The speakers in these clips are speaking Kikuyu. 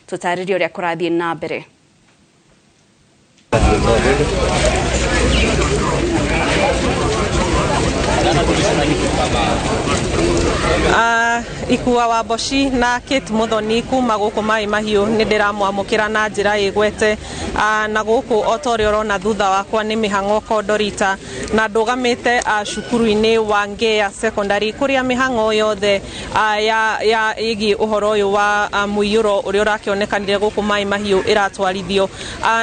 Tũtarĩrie ũrĩa kũrathiĩ na mbere. Ikua wa Mboci na Kate Muthoni kuma guku Mai Mahiu ni ndiramwamukira na njira igwete na guku o ta uria urona thutha wakwa ni mihango Kondorita na ndugamite cukuru-ini wa Ngea Secondary kuria mihango yothe ya igi uhoro uyu wa muiyuro uria urakionekanire guku Mai Mahiu iratwarithio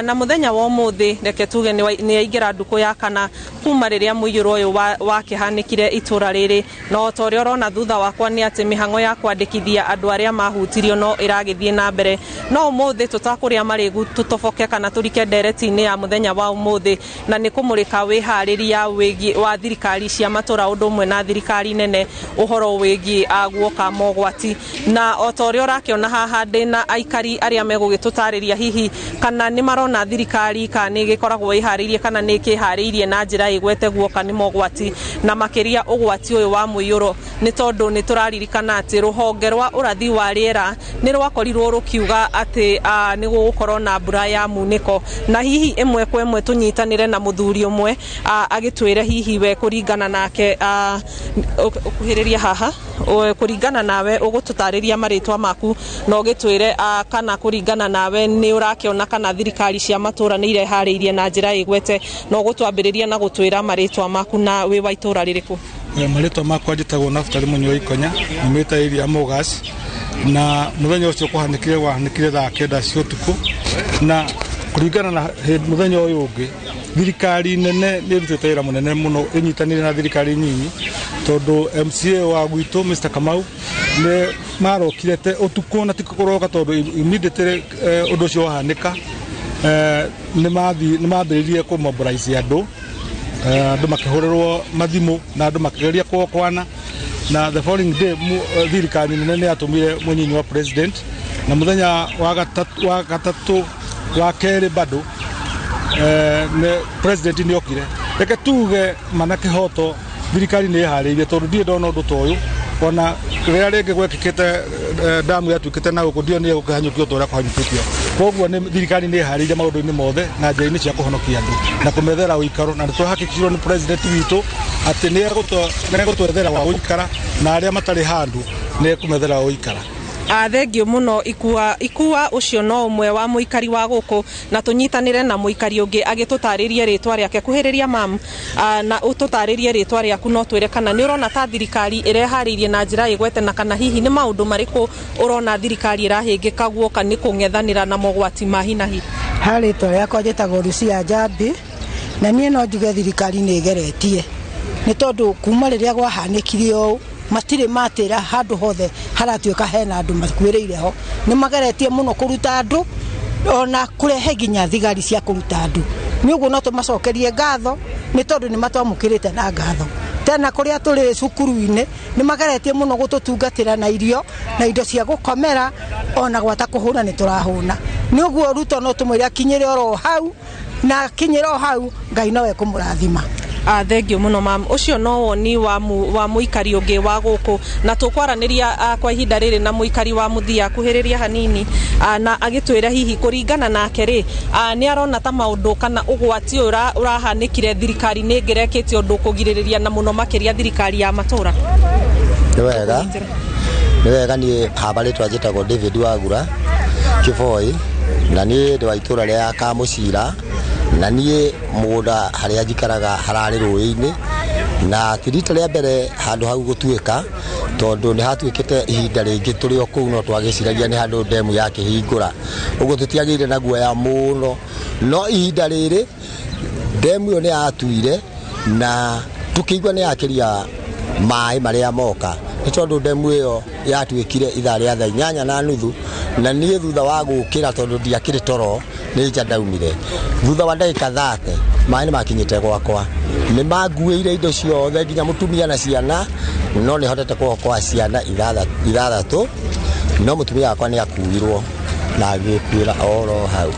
na muthenya wa umuthi reke tuge ni yaingira nduku ya kana kuma riria muiyuro uyu wakihanikire itura riri no ta uria urona thutha wakwa ni ati mihango ya kwandikithia andu aria mahutirio no iragithie na mbere no umuthi tutakuria marigu tutoboke kana turike ndereti-ini ya muthenya wa umuthi na ni kumurika wihariria wigi wa thirikari cia matura undu umwe na thirikari nene uhoro wigi guoka mogwati na o ta uria urakiona haha ndina aikari aria megugitutariria hihi kana ni marona thirikari kana ni gikoragwo iharirie kana ni kiharirie na njira igwete guoka ni mogwati na makiria ugwati uyu wa muiyuro ni tondu ni turaririkana ati ruhonge rwa urathi wa riera ni rwakorirwo rukiuga ati ni gugukorwo na mbura ya muniko na hihi imwe kwa imwe tunyitanire na muthuri umwe agitwire hihi we kuringana nake ukuhiriria haha kuringana nawe ugututariria maritwa maku na ugitwire kana kuringana nawe ni urakiona kana thirikari cia matura ni irehariirie na njira igwete na ugutwambiriria na gutwira maritwa maku na wi wa itura ririku. Marĩtwa makwa njĩtagwo Naftali Mũnyua Ikonya nyumĩte area Mugas na mũthenya ũcio kũhanĩkire wahanĩkire thaa kenda cia ũtukũ na kũringana na mũthenya ũyũ ũngĩ thirikari nene nĩ ĩrutĩte wĩra mũnene mũno ĩnyitanĩire na thirikari nyinyi tondũ MCA wa gwitũ Mr Kamau nĩ marokire te ũtukũ na ti kũroka tondũ immediately ũndũ ũcio wahanĩka nĩ mambĩrĩirie kũmobilize andũ andũ makĩhũrĩrwo mathimũ na andũ makĩgeria kuokwana na the following day thirikari nene nĩ yatũmire mũnyinyi wa president na mũthenya wa gatatũ wa kerĩ bado president nĩ okire reke tuge mana kĩhoto thirikari nĩ ĩharĩirie tondũ ndirĩ ndona ũndũ ta ũyũ ona rĩrĩa rĩngĩ gwekĩkĩte damu yatuĩkĩte na gũkũ ndionire gũkĩhanyũkio ta ũrĩa kũhanyũkĩtio koguo thirikari nĩ ĩharĩirie maũndũ-inĩ mothe na njĩra-inĩ cia kũhonokia andũ na kũmethera ũikaro na nĩtwahakikicirwo nĩ president witũ atĩ nĩ egũtwethera wa gũikara na arĩa matarĩ handũ nĩ ekũmethera wa gũikara. Thengio muno ikua ucio no umwe wa muikari wa guku na tunyitanire na muikari ungi agitutaririe ritwa riake kuhiriria mam na ututaririe ritwa riaku no twire kana ni urona ta thirikari ireharirie na njira igwete na kana hihi ni maundu mariku urona thirikari irahingika guoka ni kungethanira na mogwati ma hi na hi. Ha ritwa riakwa njitagwo Lucia Njambi na nie no njuge thirikari ni igeretie ni tondu kuma riria gwahanikire ũũ matirĩ matĩra handũ hothe haratuĩka hena andũ makuĩrĩire ho nĩ mageretie mũno kũruta andũ ona kũrehe nginya thigari cia kũruta andũ nĩ ũguo no tũmacokerie ngatho nĩ tondũ nĩ matwamũkĩrĩte na ngatho tena kũrĩa tũrĩ cukuru-inĩ nĩ mageretie mũno gũtũtungatĩra na irio na indo cia gũkomera ona gwata kũhũna nĩ tũrahũna nĩ ũguo Ruto no tũmwĩre akinyĩre oro hau na akinyĩre o hau Ngai nowe kũmũrathima. Thengio muno mam ucio no woni wa muikari ungi wa guku na tukwaraniria kwa ihinda riri na muikari wa muthia kuhiriria hanini na agitwira hihi kuringana nake ri ni arona ta maundu kana ugwati urahanikire thirikari ni ngirekite undu kugiririria na muno makiria thirikari ya matura. Ni wega ni wega ni baba ritwa njitagwo David Wagura Kiboi na ni ndi wa itura ria Kamucira na niĩ mũgũnda harĩa njikaraga hararĩ rũĩ-inĩ na ti rita rĩa mbere handũ hau gũtuĩka tondũ nĩ hatuĩkĩte ihinda rĩngĩ tũrĩ o kũu no twagĩciragia nĩ handũ ndemu yakĩhingũra ũguo tũtiagĩire na guoya mũno no ihinda rĩrĩ ndemu ĩyo nĩ yatuire na tũkĩigua nĩ yakĩria maĩ marĩa moka nĩ tondũ ndemu ĩyo yatuĩkire ithaa rĩa thaa inyanya na nuthu na niĩ thutha wa gũkĩra tondũ ndiakĩrĩ toro nĩ nja ndaumire thutha wa ndagĩka 30 maĩ nĩ makinyĩte gwakwa nĩ manguĩire indo ciothe nginya mũtumia na ciana no nĩ hotete kũokoa ciana ithathatũ no mũtumia wakwa nĩ akuirwo na agĩkuĩra oro hau.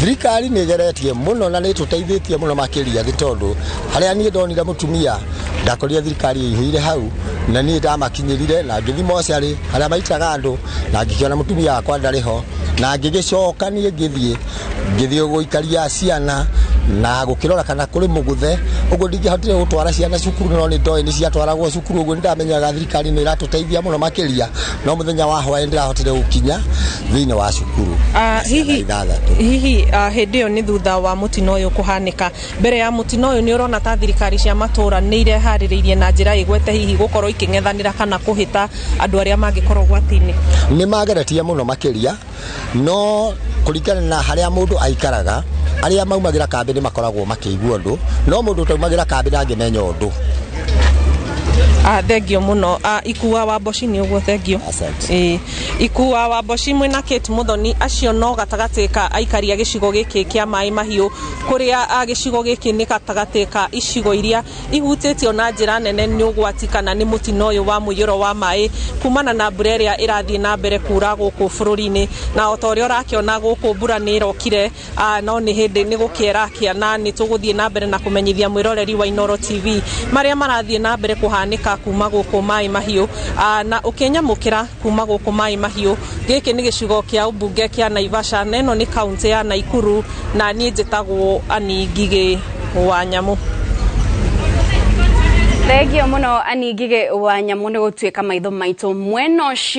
Thirikari nĩ ĩgeretie mũno na nĩ ĩtũteithĩtie mũno makĩria nĩ tondũ harĩa niĩ ndonire mũtumia ndakorire thirikari ĩihũire hau na niĩ ndamakinyĩrire na ngĩthiĩ mocarĩ harĩa maitaga andũ na ngĩkĩona mũtumia wakwa ndarĩ ho Na ngĩgĩcoka niĩ ngĩthiĩ gũikaria ciana na gũkĩrora kana kũrĩ mũgũthe. Ũguo ndingĩhotire gũtwara ciana cukuru, no nĩ ndoĩ nĩ ciatwaragwo cukuru. Ũguo nĩ ndamenyaga thirikari nĩ ĩratũteithia mũno makĩria, no mũthenya wa hwaĩ ndĩrahotire gũkinya thĩinĩ wa cukuru. Hihi 6. Hihi hĩndĩ ĩyo nĩ thutha wa mũtino ũyũ kũhanĩka, mbere ya mũtino ũyũ, nĩ ũrona ta thirikari cia matũra nĩ ireharĩrĩirie na njĩra ĩgwete hihi gũkorwo ikĩng'ethanĩra kana kũhĩta andũ arĩa mangĩkorwo ũgwati-inĩ? Nĩ mageretie mũno makĩria, no kũringana na harĩa mũndũ aikaraga, arĩa maumagĩra kambĩ nĩ makoragwo makĩigua ũndũ, no mũndũ ũtaumagĩra kambĩ ndangĩmenya ũndũ. Thengio mũno. Ikua wa Mboci nĩ ũguo, thengio. Asante. Ĩĩ. Ikua wa Mboci mwĩna Kate Muthoni, acio no gatagatĩ ka aikari a gĩcigo gĩkĩ kĩa Maĩ Mahiũ, kũrĩa gĩcigo gĩkĩ nĩ gatagatĩ ka icigo iria ihutĩtio na njĩra nene nĩ ũgwati kana nĩ mũtino ũyũ wa mũiyũro wa maĩ kumana na mbura ĩrĩa ĩrathiĩ na mbere kura gũkũ bũrũri-inĩ. Na o ta ũrĩa ũrakĩona gũkũ, mbura nĩ ĩrokire, no nĩ hĩndĩ nĩ gũkĩerakia, na nĩ tũgũthiĩ na mbere na kũmenyithia mwĩroreri wa Inooro TV marĩa marathiĩ na mbere kũhanĩka kuma gũkũ Maĩ Mahiũ. Na ũkĩnyamũkĩra kuma gũkũ Maĩ Mahiũ, gĩkĩ nĩ gĩcigo kĩa ũmbunge kĩa Naivasha, na ĩno nĩ kaũntĩ ya Naikuru, na niĩ njĩtagwo Ani Ngigĩ wa Nyamũ. Thengio mũno, Ani Ngigĩ wa Nyamũ, nĩ gũtuĩka maitho maitũ mwena ũcio.